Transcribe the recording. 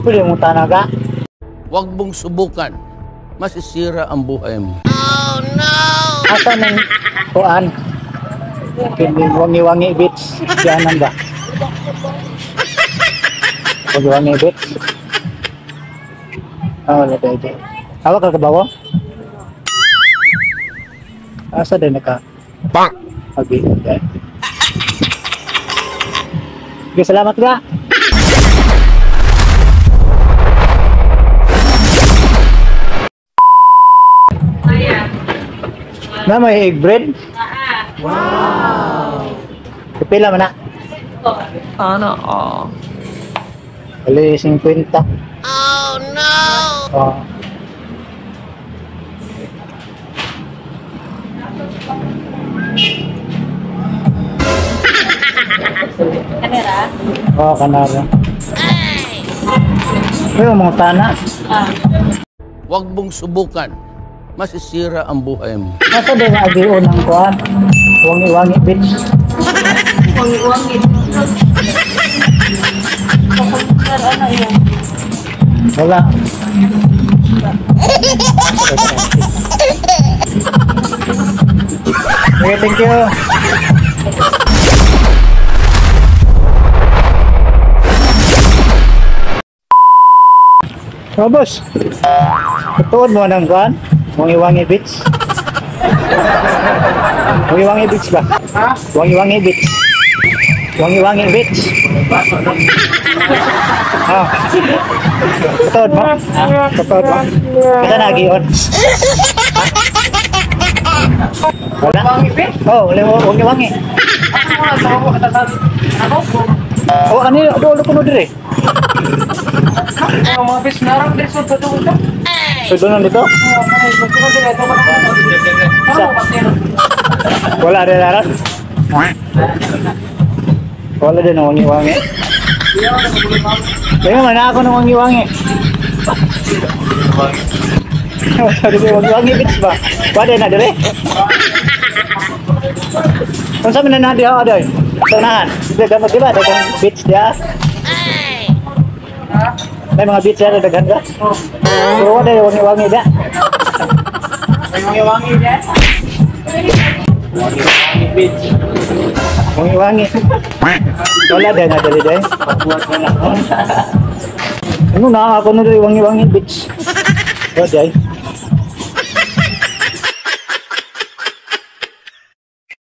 Pwede mong tanaga. Huwag mong subukan. Masisira ang buhay mo. Asa nang kuan? Kining Wangi-Wangi Beach. Dianan ba? Wangi-Wangi Beach. Ah, wala tayo dyan. Hawak ka kabawo? Asa din naka? Bang! Okay. Okay, salamat ka. Na may egg bread? Wow! Pila man na? Sana all. Ali 50. Oh no! Oh. Kanera? Oh, kanara. Ay, mga tana. Huwag mong subukan. Masisira ang buhay mo. Nasa din ang agion ng kuan? Wangi-Wangi Beach. Wangi-wangi. Ano yun? Wala. Okay, thank you. Oh, boss. Tuod mo ng kuan? Wangi-Wangi Beach. Wangi-Wangi Beach ba? Ha? Wangi-Wangi Beach. Wangi-Wangi Beach. Ah. Tuod mo? Tuod mo? Kita na gion. Wala? Wangi Beach? Oh, wala wangi-wangi. Oh, ano yun? Ano ko no dire? Mga beach narang dire sa doon. So doon dito? Sa. Wala rin aran. Wala din ang wangi-wangi. Kaya man ako ng wangi-wangi. Sabi ko, wangi-wangi beach ba? Wala na dire. Kung saan man na diha adoy? Sa unahan. Di ba? Daghang beach diha. May mga beach diha daghan ka? Pero wala yung wangi-wangi diha. May wangi-wangi diha. Wangi-wangi beach. Wangi-wangi. Wala din na dali dai. Ano na ako na dali wangi-wangi beach. Wala dai.